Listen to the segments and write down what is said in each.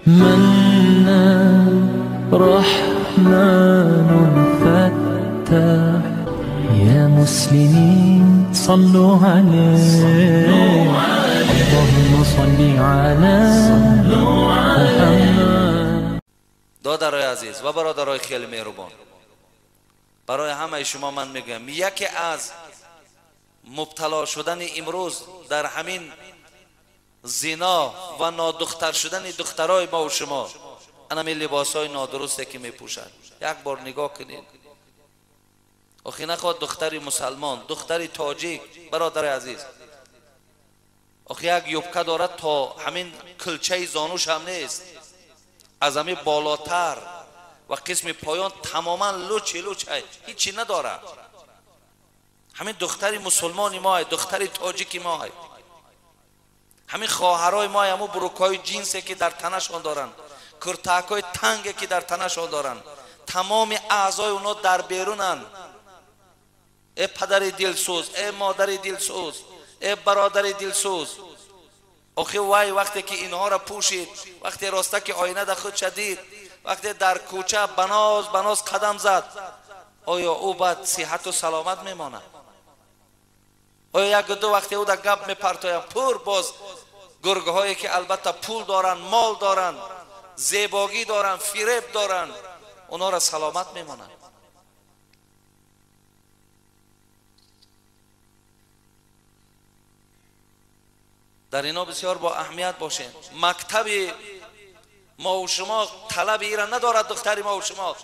منان رحمن فتاح يا مسلمين صلوا عليه اللهم صل على محمد. دادرای عزیز و برادرای خیلی مهربان، برای همه شما من میگم یکی از مبتلا شدن امروز در همین زنا و نادختر شدن دخترای ما و شما انمی لباسای نادرسته که میپوشند. یک بار نگاه کنید، آخه نخواد دختری مسلمان، دختری تاجیک، برادر عزیز، آخه یک یوبکه دارد تا همین کلچه زانوش هم نیست، از همین بالاتر و قسم پایان تماما لوچ لوچ هیچی ندارد. همین دختری مسلمانی ما، دختری تاجیکی ما، همین خواهرای ما، همون بروکای جنسی که در تنشان دارن، کرتکای تنگی که در تنشان دارن، تمام اعضای اونا در بیرونن. ای پدر دلسوز، ای مادر دلسوز، ای برادر دلسوز، آخه وای وقتی که اینها را پوشید، وقتی راسته که آینه در خود شدید، وقتی در کوچه بناز بناز قدم زد، آیا او بعد صحت و سلامت میماند؟ آیا یک دو وقتی او در گپ میپرتایم پر باز گرگهایی که البته پول دارن، مال دارن، زیباگی دارن، فریب دارن، اونا را سلامت میمانند؟ در اینا بسیار با اهمیت باشین. مکتب ما و شما طلب ایران ندارد دختری ما و شما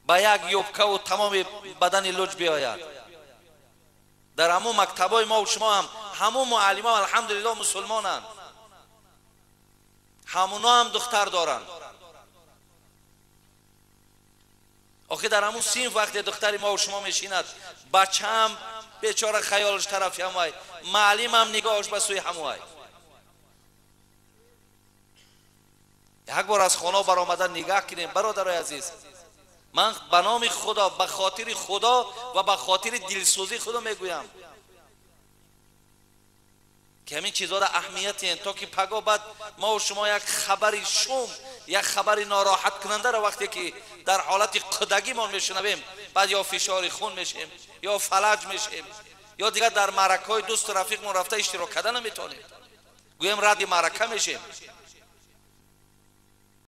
با یک یوبکه و تمام بدن لوچ بیاید. در همون مکتبای ما و شما هم همون معلم ها الحمدلله مسلمانند، همونا هم دختر دارن. آخه در همون صنف وقتی دختری ما و شما میشیند، بچه هم بیچاره خیالش طرف هموای، معلم هم نگاهش به سوی هموای. یک بار از خانه برآمدن نگاه کنیم برادرای عزیز، من به نام خدا، به خاطر خدا و به خاطر دلسوزی خدا میگویم که همین چیزها را اهمیت این تا که پگاه بعد ما و شما یک خبری شوم، یک خبری ناراحت کننده را وقتی که در حالت قدگی ما میشنویم، بعد یا فشار خون میشیم یا فلج میشیم یا دیگر در معرکه های دوست و رفیق ما رفته اشتراک کردن نمیتونیم، گویم رد معرکه میشیم.